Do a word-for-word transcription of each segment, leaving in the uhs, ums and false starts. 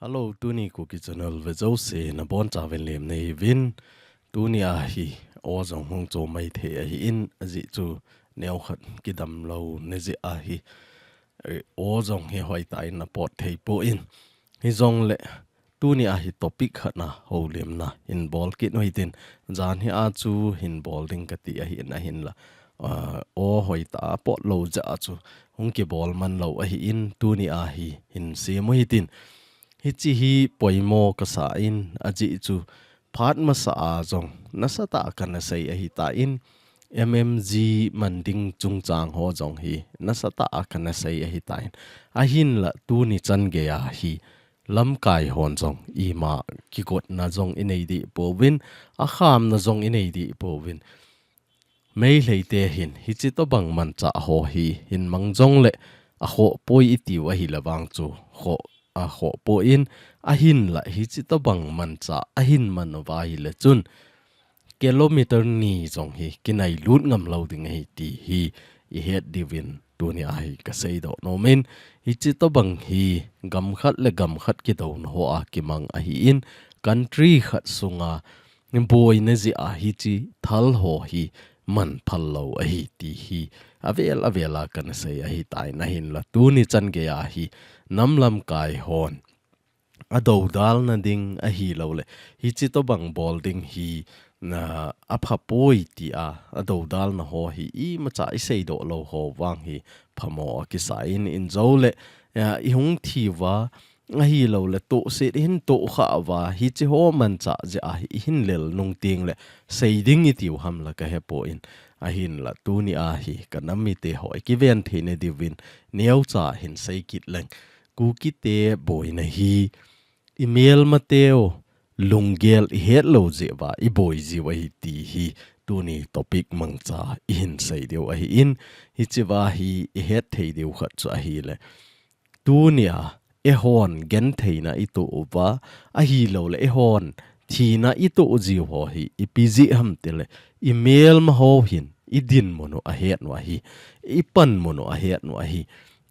Hello, tuni Kuki Channel ve jouse nabonchauvin lemna neiyuvin. Tuni ahi, aw jong hung chom maithei ahin, ajeh chu neokhat kidam louna jeh ahi. Eh, aw jong hi hoitah in apot thei poi. Hijongle, tuni ahi topic khat na houlimna hin bol kit u hitin, jan hi a chu hin bol ding kati ahin ahinla. Ah, aw hoitah a apot lou jeh a chu hung kibol man lou ahin, tuni ahi hin sem u hitin. Hiche hi poimo kasa in, ajeh chu phat masa a jong nasatah a kana sei ahitan, M M G man ding chungchang ho jong hi nasatah a kana sei ahitan. Ahinla tuni chan geiya hi lamkai hon jong ima kigotna jong inei deh pouvin, akhamna jong inei deh pouvin. Meitei te hin, hiche tobang manchah ho hi hin mang jongle, akhoh poi itiu ahile vang chu, khoh, akhoh poi in, ahinla hiche tobang manchah ahin man uva ahile chun, kilometer ni jong hi kinailut ngam lou ding ahi ti hi ihet diuvin tuni ahi kasei doh nomin, hiche tobang hi gam khat le gam khat kidouna hoa kimang ahin, country khat sunga boina jeh a hiche thal ho hi man phal lou ahi ti hi avel avel a kana sei ahitan ahinla tuni chan geiya hi nam lamkai hon adoudalna ding ahilouleh, hiche tobang bol ding hi, na, apha poi tia adoudalna ho hi imacha isei doh lou ho vang hi phamo akisa in, in jongle, ya, ihung thi uva, ahilouleh tohset ihin tohkhah uva, hiche ho manchah jeh a hi ihin lel nung tengle, sei ding itiu hamla kahe poi. Ahinla tuni ahi kanam mite ho ikiven theina diuvin, neocha hin sei kit leng. Kuki te boina hi, imelmateu lunggel ihet lou jeh uva iboi jiu ahi ti hi tuni topic mangcha ihin sei diu ahin, hiche uva hi ihet thei diu khat chu ahile, tunia eihon gentheina itoh uva, ahilouleh eihon thina itoh jiu ho hi ipi jeh ham tile, imelma ho hin idinmun u ahet u ahi, ipanmun u ahet u ahi,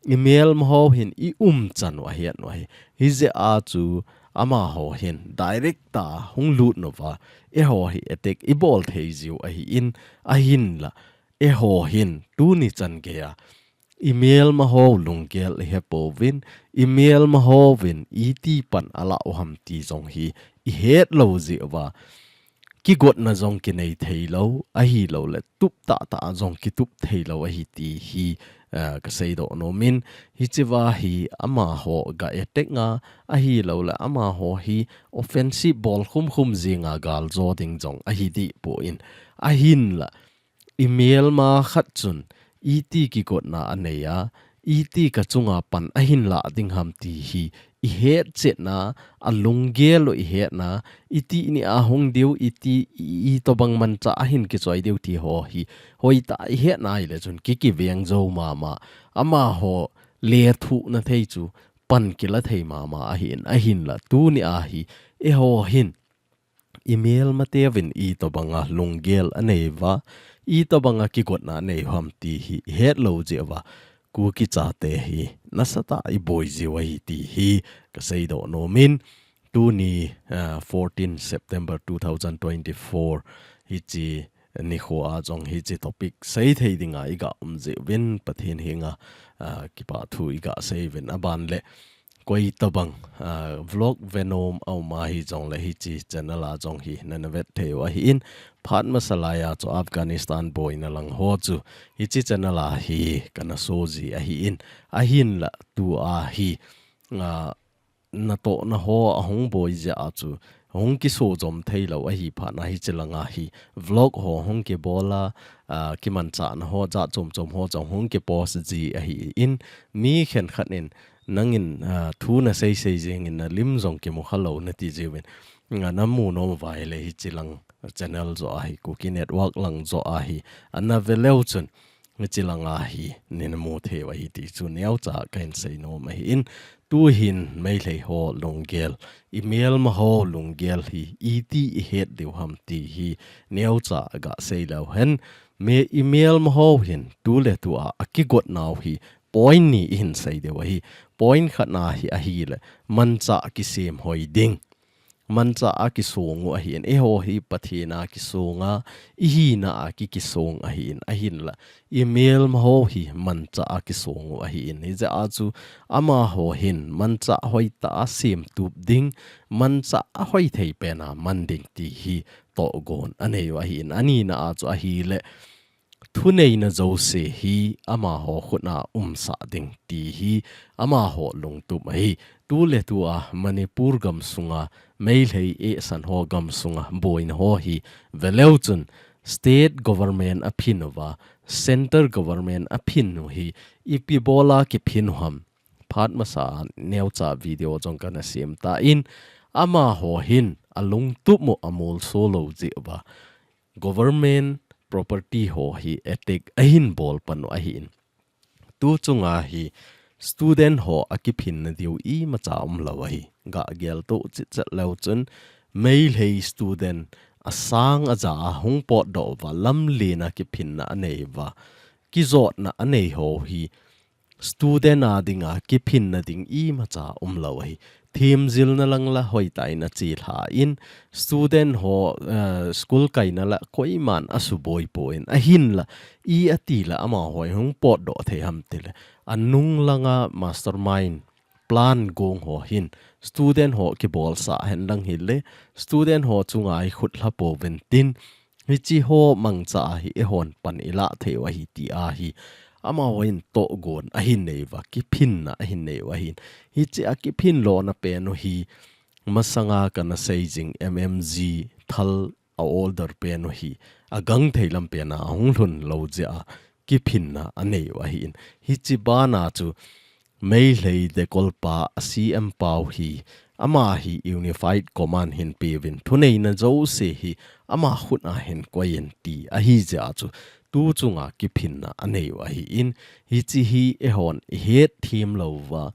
imelma ho hin iumchan u ahet u ahi. Hijeh a chu amaho hin direct a hung lut uva, eiho hi attack ibol thei jiu ahin, ahinla eiho hin tuni chan geiya imelma ho lunggel ihe pouvin, imelma hovin iti pan alah u ham ti jong hi ihet lou jeh uva, kigotna jong kinei thei lou, ahilouleh tup tahtah a jong kitup thei lou ahi ti hi, eh, kasei doh nomin, hiche uva hi amaho ga attack nga, ahilouleh amaho hi offensive bol khum khum jinga gal jo ding jong ahi deh poi. Ahinla, imelma khat chun iti kigotna anei a, iti kachunga pan ahin lah ding ham ti hi ihet chetna, alunggel u ihetna, iti nia hung diu, iti, i, itobang manchah a hin kichoi diu ti ho hi hoitah a ihetna ahile chun ki, kiveng jou mama. Amaho lethuhna thei chu pan kila thei mama ahin, ahinla tuni ahi, eiho hin imelmateuvin itobanga lunggel anei uva, itobanga kigotna anei u ham ti hi ihet lou jeh uva, Kuki chate hi nasatah a iboi jiu ahi ti hi kasei doh nomin, tuni, ah, fourteen September two thousand twenty-four hiche nikho a jong hiche topic sei thei dinga iga um jeh uvin Pathen henga, ah, kipathu iga sei uvin, aban le koi tobang, ah, vlog venom aum ahi jongle hiche channel a jong hi nana vet thei u ahin, phat masa laiya chu Afghanistan boina lang ho chu hiche channel a hi kana so ji ahin, ahinla tua hi, ah, natohna ho ahung boi jeh a chu hung kiso jom thei lou ahi phat na hiche langa hi vlog ho hung kibol a, ah, kimanchahna ho jat chom chom ho jong hung kipost ji ahin, mi khenkhat in nangin, ah, thu nasei sei jengin nalim jong kimu kha lou nati jiuvin. Nga namu nom uva ahile hiche lang channel joh a hi, Kuki Network lang joh a hi, ana ve leu chun hiche langa hi nina mu thei u ahi ti chu neocha kahin sei nom ahin, tuhin Meitei ho lunggel, imelma ho lunggel hi iti ihet diu ham ti hi neocha ga sei leu hen, me, imelma ho hin tuletua akigot nau hi point ni ihin sei diu ahi. point khatna hi ahile, manchah kisem hoi ding. Manchah a kisong u ahin, eiho hi Pathen a kisong a, ihina a ki kisong ahin, ahinla, imelma ho hi manchah a kisong u ahin. Hijeh a chu amaho hin, manchah hoitah a semtup ding, manchah a hoithei pen a man ding ti hi tohgon anei u ahin. Anina a chu ahile, thuneina jouse hi amaho khut a umsah ding ti hi amaho lungtup ahi. Tuletua Manipur gamsunga Meitei eisan ho gamsunga boina ho hi veleu chun state government a phin uva, center government a phin u hi ipi bola kiphin u ham. Phat masa a neocha video jong kana sem tan, amaho hin alungtup u amolso lou jeh uva, government property ho hi attack ahin bol pan u ahin. Tu chunga hi student ho akiphinna diu imacha umlou ahi. Gah geltoh chitchet leu chun Meitei student asang aja a hung potdoh uva lamlen a kiphinna anei uva, kijotna anei ho hi student a dinga kiphinna ding imacha umlou ahi. Themjilna lang la hoitah in achelha in, student ho, eh, school kaina la koiman asuboi pon, ahinla, i ati la amaho hi hung potdoh thei ham tile, anung langa mastermind, plan gong ho hin student ho kibolsah hen lang hile, student ho chunga ikhut lha pouvin tin, hiche ho mangcha a hi eihon pan ilah thei u ahi ti ahi amaho hin tohgon ahin nei uva, kiphinna ahin nei u ahin. Hiche a kiphin lona pen u hi masanga kana sei jing M M G thal a order pen u hi agangthei lam pen a ahung lhun lou jeh a kiphinna anei u ahin. Hiche bana chu Meitei dekolpa a C M pau hi, ama hi Unified Command hin peuvin, thuneina jouse hi ama khut a hin koiyin ti ahi jeh a chu tu chunga kiphinna anei u ahin. Hiche hi eihon ihet them lou uva,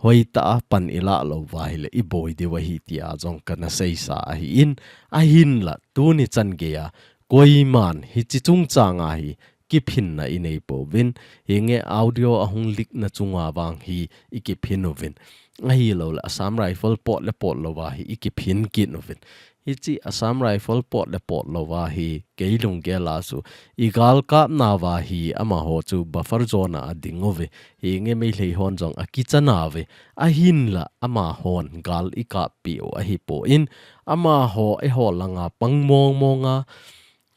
hoitah a pan ilah lou uva hile iboi diu ahi tia jong kana seisa ahin. Ahinla tuni chan geiya koiman hiche chungchang a hi kiphinna inei pouvin, hinge audio ahung leak na chunga vang hi ikiphin uvin. Ahilouleh Assam Rifle pot le pot louva hi ikiphin kit uvin. Hiche Assam Rifle pot le pot louva hi kei lunggel a chu igal kapna uva hi amaho chu buffer zone a ading uve. Hinge Meitei hon jong akichan uve. Ahinla amahon gal ikap piu ahipon, amaho eiho langa pang mong mong a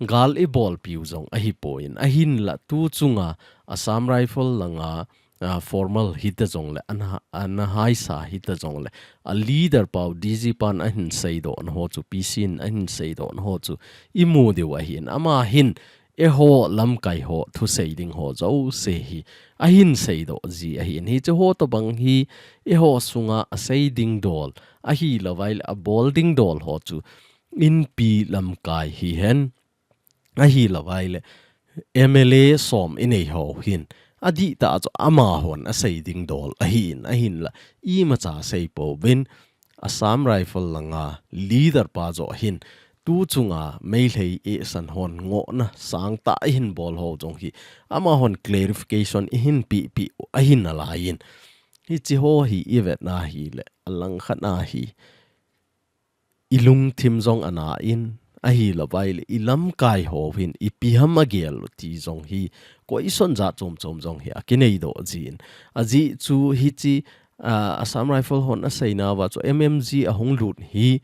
gal ibol piu jong ahipon, ahinla tu chunga Assam Rifle langa, ah, formal hita jongle, ana, ana haisa hita jongle, a leader pau D G pan ahin seidoh na ho chu, P C in ahin seidoh na ho chu imu diu ahin. Ama hin eiho lamkai ho thusei ding ho jouse hi ahin seidoh ji ahin. Hiche ho tobang hi eiho sunga asei ding dol, ahilouvai le abol ding dol ho chu inpi lamkai hihen, ahilouvai le M L A som inei ho hin, adihtah chu amahon asei ding dol ahin, ahinla imacha sei pouvin, Assam Rifle langa leader pa joh hin tu chunga Meitei eisan hon ngohna sangtah ahin bol ho jong hi amahon clarification eihin peh peh u ahi nalaiyin. Hiche ho hi ivet na hile, alangkhat na hi ilungthim jong ana in, ahilouvai le ilamkai ho hin ipi ham agel u ti jong hi question jat chom chom jong hi akinei doh jin. Ajeh chu hiche, ah, Assam Rifle hon asei nauva chu M M G ahung lut hi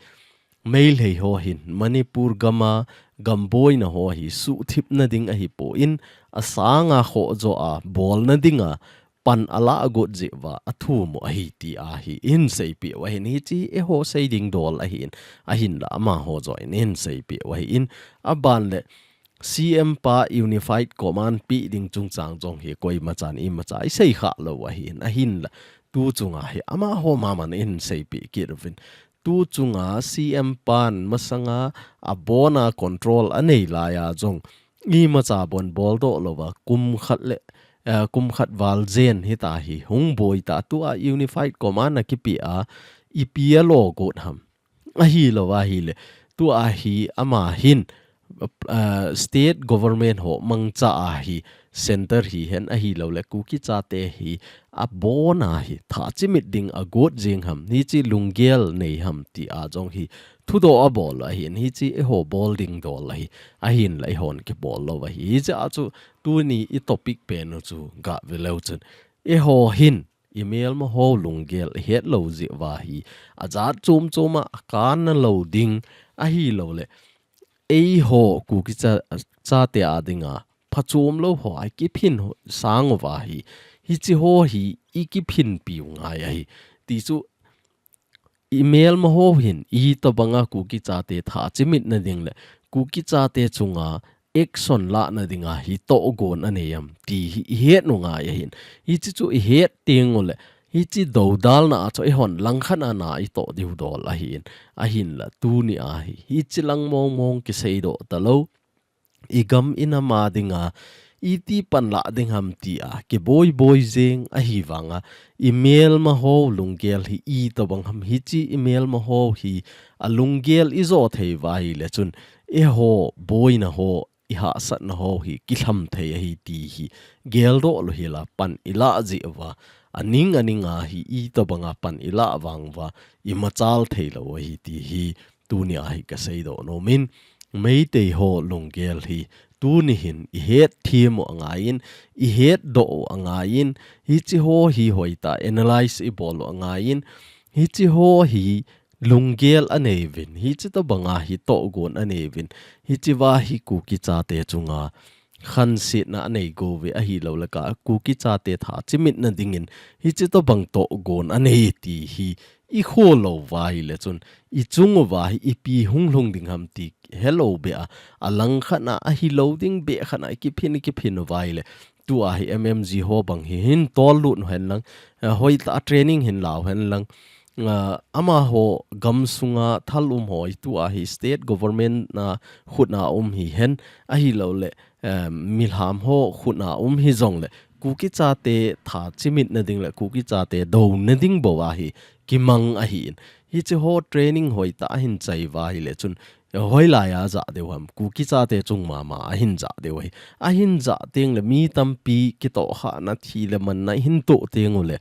Meitei ho hin Manipur gam a gamboina ho hi suhthip na ding ahipon, asanga khoh joh a bol na dinga pan alah got jeh uva athum u ahi tia hi eihin seipeh u ahin. Hiche eiho sei ding dol ahin, ahinla amaho joh in eihin seipeh u ahin. Aban le C M pa Unified Command peh ding chungchang jong hi koimachan imacha isei kha lou ahin, ahinla tu chunga hi amaho maman eihin seipeh kit uvin. Tu chunga C M pan masanga abona control anei laiya jong imacha bon boldoh louva kum khat le, eh, kum khat val jen hita hi hung boi ta, tua Unified Command akipeh a ipi alo got ham. Ahilouva hile, tua hi ama hin, eh, state government ho mangcha a hi center hihen ahilouleh Kuki chate hi abona hi thachimit ding agot jing ham, hichi lunggel nei ham ti a jong hi thudoh abol ahin, hichi eiho bol ding dol ahi, ahinla eihon kibol lou ahi. Hiche a chu tuni i topic pen u chu gah ve leu chun, eiho hin i melma ho lunggel i het lou jeh uva hi, ajat chom chom a akanna lou ding ahilouleh eiho Kuki cha, chate a dinga phachom lou ho a kiphin ho, sang uva hi, hichi ho hi i kiphinpi u ngai ahi. Ti chu i melma ho hin itobanga Kuki chate thachimitna ding le Kuki chate chunga action lahna dinga hi tohgon anei am ti hi i het u ngai ahin. Hichi chu i het teng uleh hichi dodalna a chu eihon langkhat a na i toh diu dol ahin. Ahinla tuni a hi, hichi lang mong mong kiseidoh talou, i gam i nam a dinga iti panlah ding ham ti a kiboi boi jeng ahi vanga, i melma ho lunggel hi itobang ham, hichi i melma ho hi alunggel i jo thei uva ahile chun eiho boina ho, i hahsatna ho hi kilham thei ahi ti hi geldoh lou hela pan i lah jeh uva, aning aning a hi itobanga pan i lah vang uva i machal thei lou ahi ti hi tuni a hi ka seidoh nom in, Meitei ho lunggel hi tuni hin i het them u angaiyin, i hetdoh u angaiyin, hichi ho hi hoitah analyze i bol u angaiyin, hichi ho hi lunggel anei uvin, hichi tobanga hi tohgon anei uvin, hichi uva hi Kuki chate chunga khansetna anei go uve ahilouleh ka Kuki chate thachimitna dingin hichi tobang tohgon anei ti hi i kholou uva ahile chun, i chung uva hi ipi hung lhung ding ham ti helou beh a, alangkhat a ahilou ding beh khat a i kiphin, i kiphin uva ahile, tua hi M M G ho bang hi hin tollut u hen lang, eh, hoitah a training hin lau hen lang, ah, amaho gamsunga thal um ho hi tua hi state government na khut a um hihen ahilouleh, eh, milham ho khut a um hijongle Kuki chate thachimitna ding le Kuki chate douna ding bou a hi kimang ahin. Hichi ho training hoitah a hin chai uva ahile chun, hoilai a jah diu ham, Kuki chate chung mama a hin jah diu ahi. Ahin jah teng le mi tampi kitohkhahna, thi le manna i hin toh teng uleh,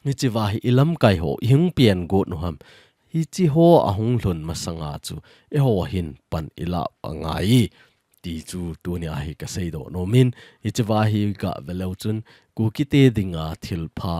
hichi uva hi i lamkai ho i hung pian got u ham, hichi ho ahung lhun masanga chu eiho hin pan i lah u angai ti chu tuni a hi ka seidoh nom in, hichi uva hi gah ve leu chun Kukite dinga thilpha,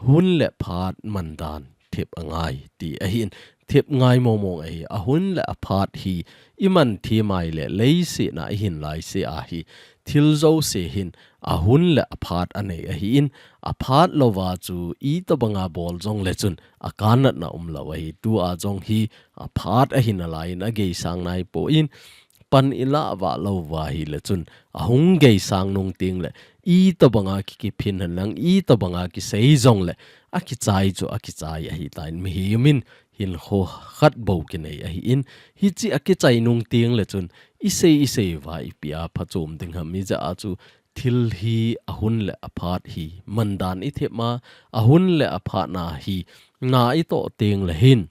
hun le phat mandan thep angai ti ahin, thep ngai mong mong ahi. Ahun le aphat hi i man them ahile leiset a i hin laise a hi thil jouse hin ahun le aphat anei ahin, aphat louva chu itobanga bol jongle chun akannatna umlou ahi. Tua jong hi aphat ahi nalaiyin ageisang naipoi, pan i lah vah lou uva ahile chun ahung geisang nung teng le itobanga ki, kiphin hen lang, itobanga kisei jongle akichai chu akichai ahitan, mihem in hinkho khat bou kinei ahin, hichi akichai nung teng le chun i sei i sei uva ipi a phachom ding ham, hijeh a chu thil hi ahun le aphat hi mandan i thep a, ahun le aphat na hi na i toh teng le hin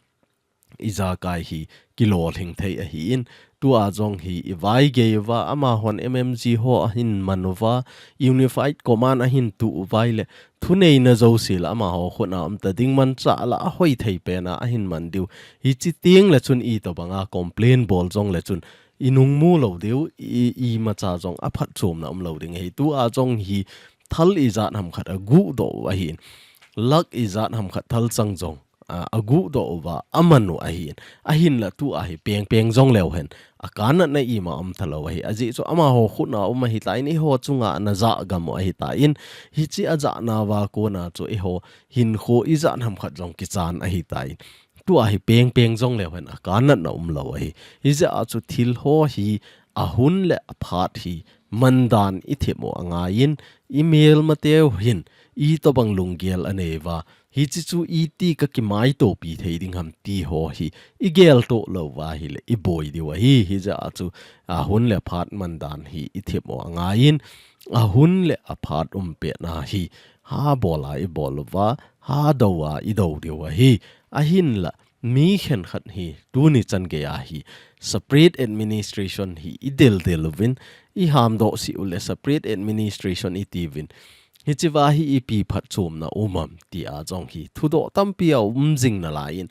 ijakai hi kilolhing thei ahin, tua jong hi i vaigei uva, amahon M M G ho ahin man uva, Unified Command ahin tu uva ahile thuneina jouse le amaho khut a um ta ding, manchah la ahoi thei pen a ahin man diu. Hichi teng le chun itobanga complain bol jongle chun i nung mu lou diu, i, imacha jong aphatchomna umlou ding ahi. Tua jong hi thal ijat ham khat aguhdoh u ahin, lakh ijat ham khat thal chang jong a, aguhdoh uva aman u ahin. Ahinla tua hi peng peng jongleu hen akannatna ima um talou ahi. Ajeh chu amaho khut a um ahitan, eiho chunga ana jah gam u ahitan, hichi ajah nauva kona chu eiho hinkho ijat ham khat jong kichan ahitan, tua hi peng peng jongleu hen akannatna umlou ahi. Hijeh a chu thil ho hi ahun le aphat hi mandan i thep u angaiyin, i melmateu hin itobang lunggel anei uva, hichi chu iti ka kimaitopi thei ding ham ti ho hi i geltoh lou uva ahile i boi diu ahi. Hijeh a chu ahun le aphat mandan hi i thep u angaiyin, ahun le aphat um petna hi ha bol a i bol uva, ha dou a i dou diu ahi. Ahinla mi khenkhat hi tuni chan gei a hi separate administration hi i del del uvin, i hamdoh sih u le separate administration i tiuvin, hichea hi ipi phatchomna um am ti a jong hi thudoh tampi a um jing nalai in,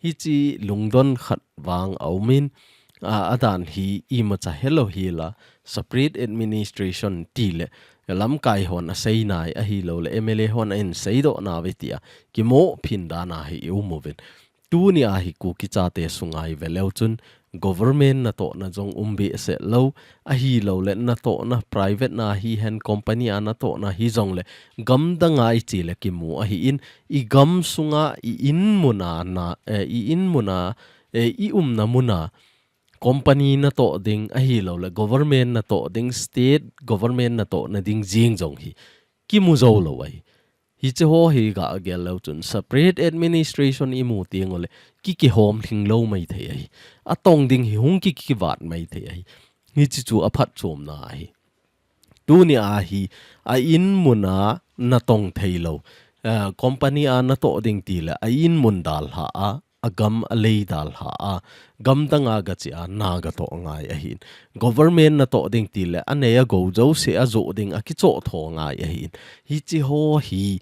hiche lungdon khat vang a um in, a, a dan hi imacha helou hi la, separate administration ti le lamkai hon a sei nai ahilou le M L A hon a in seidoh nauve ti a kimoh phin dan a hi i um uvin. Tuni a hi Kuki chate sunga i ve leu chun government natohna jong um behseh lou, ahilou le natohna private na hihen company a natohna hijong le gamdang a i che le kimu ahi in, i gam sunga i in mun a na, eh, i in mun a, eh, i umna mun a company natoh ding ahilou le government natoh ding, state government natohna ding jing jong hi kimu jou lou ahi. Hiche ho hi ga gel leu chun separate administration i mu teng u le ki kihom lhing lou maithei ahi. A tong ding hi hung ki kivat maithei ahi. Hiche chu a phatchomna ahi. Tuni a hi a in mun a natong thei lou, eh, company a natoh ding ti le a in mun dalha a, a gam a lei dalha a, gamdang a ga che a na ga toh ngai ahin. Government natoh ding ti le a nei a gou jouse a joh ding a kichoh tho ngai ahin. Hiche ho hi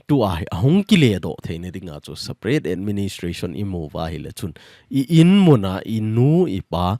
tua hi a hung kile doh theina dinga chu separate administration i mu uva hi le chun i in mun a i nu i pa,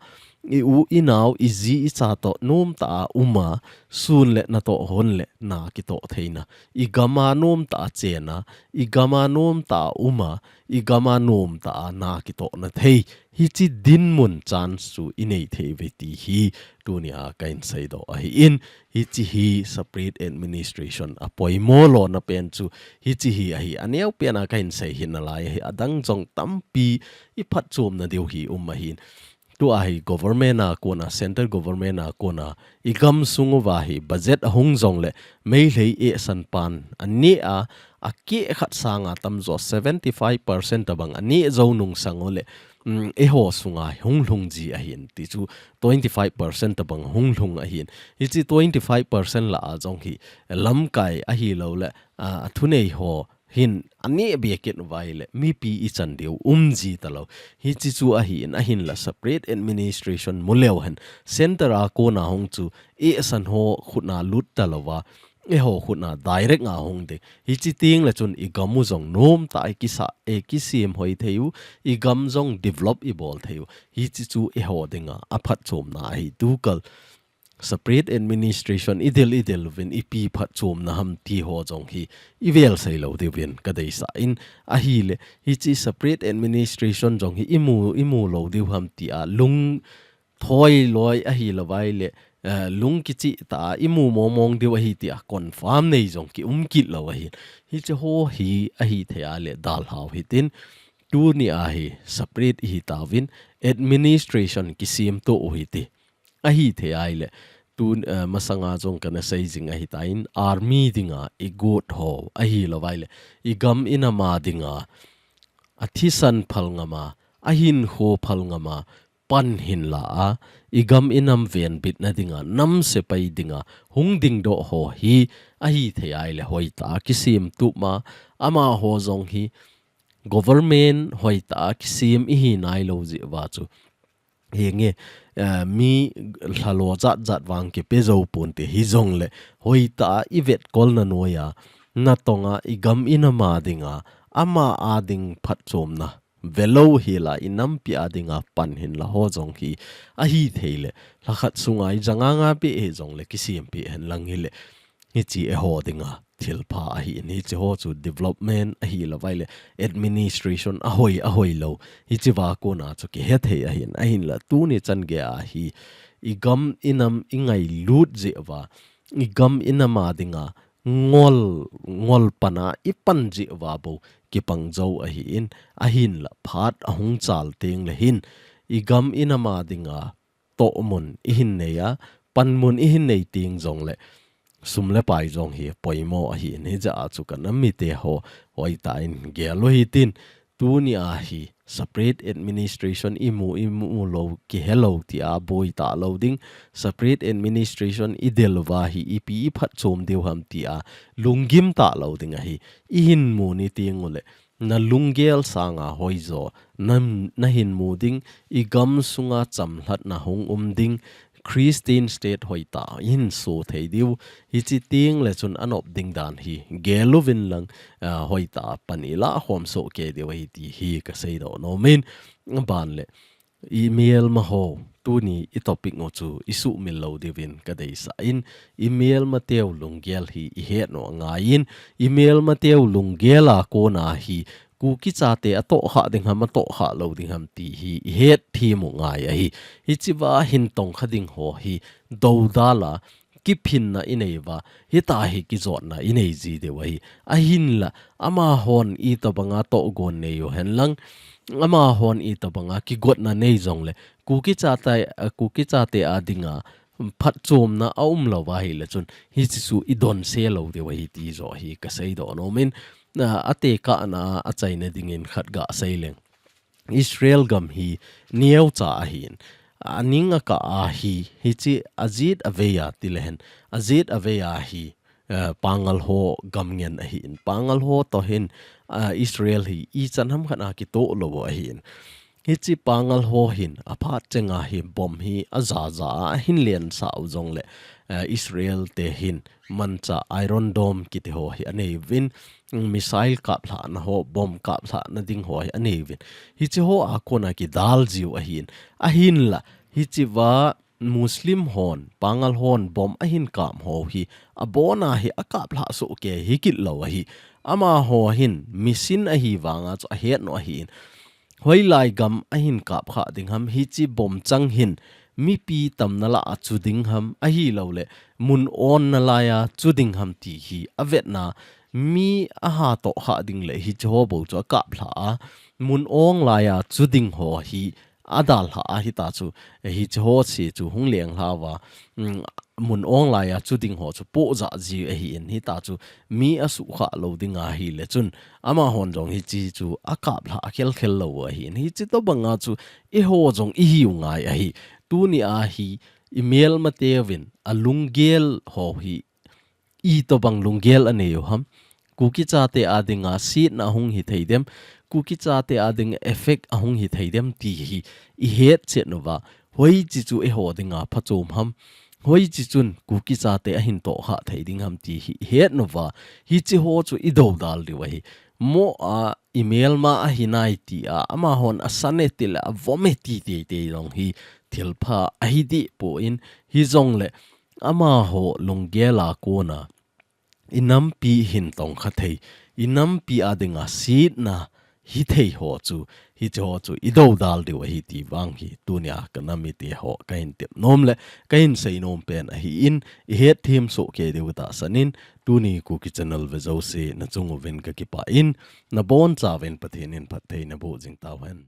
i u i nao, i ji i cha toh nomtah a um a, sun le natoh hon le na kitoh theina, i gam a nomtah a chen a, i gam a nomtah a um a, i gam a nomtah a na kitohna thei, hiche dinmun chance chu i nei thei uve ti hi tuni a ka in seidoh ahi in, hiche hi separate administration a poimo lona pen chu hiche hi ahi. A neo pen a ka in sei hi nalai ahi, a dang jong tampi i phatchomna diu hi um ahin. Tua hi government a kona, central government a kona, i gam sung uva hi budget a hung jong le Meitei eisan pan a neh a, a keh khat sanga tamjo seventy five percent tabang a neh jou nung sang u le, um, eiho sunga hung lhung ji ahin ti chu twenty five percent tabang hung lhung ahin. Hiche twenty five percent lah a jong hi lamkai ahilou le, a, a thunei ho hin a neh be kit uva hi le mipi i chan diu um ji talou. Hiche chu ahi in ahin la separate administration mu leu hen center a kona hung chu eisan ho khut na lut talou va, eiho khut na direct a hung ding. Hiche teng le chun i gam u jong nomtah a i kisa, e kisem hoi thei u, i gam jong develop i bol thei u. Hiche chu eiho dinga a phatchomna ahi tukal. Separate administration i del i del uvin ipi phatchomna ham ti ho jong hi i vel sei lou diuvin ka deisah in ahi le, hiche separate administration jong hi i mu, i mu lou diu ham ti a lung thoi loi ahilou vai le, eh, lung kichih tah a i mu mong mong diu ahi ti a confirm nei jong ki um kit lou ahi. Hiche ho hi ahi thei a le dalhau hitin, tuni a hi separate i hi tauvin administration kisem to u hiti. Ahi thei a le, tun, eh, masanga jong kana sei jing ahi tan army dinga i got ho ahilou vai le, i gam i nam a dinga a thisan phal ngam a, a hinkho phal ngam a, pan hin la a, i gam i nam venbitna dinga, nam sepai dinga, hung dingdoh ho hi, ahi thei a le hoitah a kisem tup ma, amaho jong hi, government hoitah a kisem i hi nailou jeh uva chu. Henge, eh, mi lhalo jat jat vang kipe jou ponte hijong le, hoitah a i vetkolna noiya, natong a i gam i nam a dinga, ama a ding phatchomna velou hi la i nampi a dinga pan hin la ho jong hi ahi thei le, lhakhat sunga i janga nga pe hijong le kisem pe hen lang hi le, hiche eiho dinga thil pha ahi in, hiche ho chu development ahilou vai le, administration ahoi, ahoi lou. Hiche va kona chu kihe thei ahi in, ahin la tuni chan gei a hi i gam i nam i ngailut jeh uva, i gam i nam a dinga ngol, ngol pan a i pan jeh uva bou kipang jou ahi in, ahin la phat ahung chal teng le hin, i gam i nam a dinga tohmun i hin nei a, panmun i hin nei teng jong le, sum le pai jong hi poimo ahi in, hijeh a chu ka nam mite ho, hoitah in gel u hitin, tuni a hi separate administration i mu, i mu lou, kihe lou ti a boi talou ding, separate administration i del uva hi ipi i phatchom diu ham ti a lunggim talou ding ahi, i hin mu ni teng u le, na lunggel sanga hoijo, na, na hin mu ding, i gam sunga chamlhatna hung um ding, Christian state hoitah in so thei diu, hichi teng le chun anop ding dan hi gel uvin lang, ah, hoitah pan ilah khom soh kei diu ahi ti hi ka seidoh nom in. Aban le, i melma ho, tuni i topic u chu i suhmil lo diuvin ka deisah in, i melma teu lunggel hi i het u angai in, i melma teu lunggel a kona hi Kuki chate atohkhah ding ham, atohkhah lo ding ham ti hi i het them u ngai ahi. Hichi va hin tongkha ding ho hi dodal a, kiphinna i nei uva, hitia hi kijotna i nei ji diu ahi. Ahinla, amahon itobanga tohgon nei u hen lang, amahon itobanga kigotna nei jong le, Kuki chate, Kuki chate a dinga phatchomna aum lo uva ahile chun, hichi chu i donse lo diu ahi ti joh hi ka seidoh nom in, a, atekahna a achaina dingin khat ga sei leng. Israel gam hi neocha ahin. Aning akah a hi, hichi ajet avei a ti le hen. Ajet avei a hi, eh, Pangal ho gam ngen ahin. Pangal ho toh hin, eh, Israel hi ichan ham khat a kitoh lo ahin. Hichi Pangal ho hin aphat chenga hi bomb hi ajaja a ahin lensah u jong le, eh, Israel te hin manchah Iron Dome kiti ho hi anei uvin, missile kaplhahna ho, bomb kaplhahna ding ho hi anei uvin. Hichi ho a kona kidal jiu ahin. Ahinla, hichi va Muslim hon, Pangal hon bomb ahin kap ho hi, abona hi akaplhah soh kei hi kit lo ahi. Amaho hin, mission ahi vanga chu ahet nau ahin. Hoilai gam ahin kapkhah ding ham, hichi bomb chang hin, mipi tamna lah a chu ding ham, ahilou le, mun onna lai a chu ding ham ti hi avetna, mi aha tohkhah ding le hichi ho bou chu akaplhah a, mun ong lai a chu ding ho hi adalhah a hita chu, hichi ho se chu hung lenglha uva, mm, mun ong lai a chu ding ho chu pohjah ji ahin hita chu mi asuhkhah lo ding ahile chun, amahon jong hichi chu akaplhah a khelkhel lo ahin. Hichi tobanga chu eiho jong ihiu ngai ahi. Tuni a hi i melma teuvin alunggel ho hi itobang lunggel anei u ham. Kuki chate a dinga setna ahung hithei dem. Kuki chate a dinga effect ahung hithei dem ti hi i hetchet uva. Hoichi chu eiho dinga phachom ham. Hoichi chun Kuki chate ahin tohkhah thei ding ham ti hi i het uva. Hichi ho chu i dodal diu ahi. Mo a i melma ahi nai ti a, amahon asan e ti le avom e ti teitei jong hi thilpha ahi deh poi, hijong le amaho lunggel a kona i nampi hin tongkha thei, i nampi a dinga setna hithei ho chu, hichi ho chu i dodal diu ahi ti vang hi tunia ka nam mite ho kahin tep nom le kahin sei nom pen ahin, i hetthem soh kei diu tahsan in, tuni Kuki Channel ve jouse nachung uvin kakipah in, nabonchauvin Pathen in phatthei naboh jing tauhen.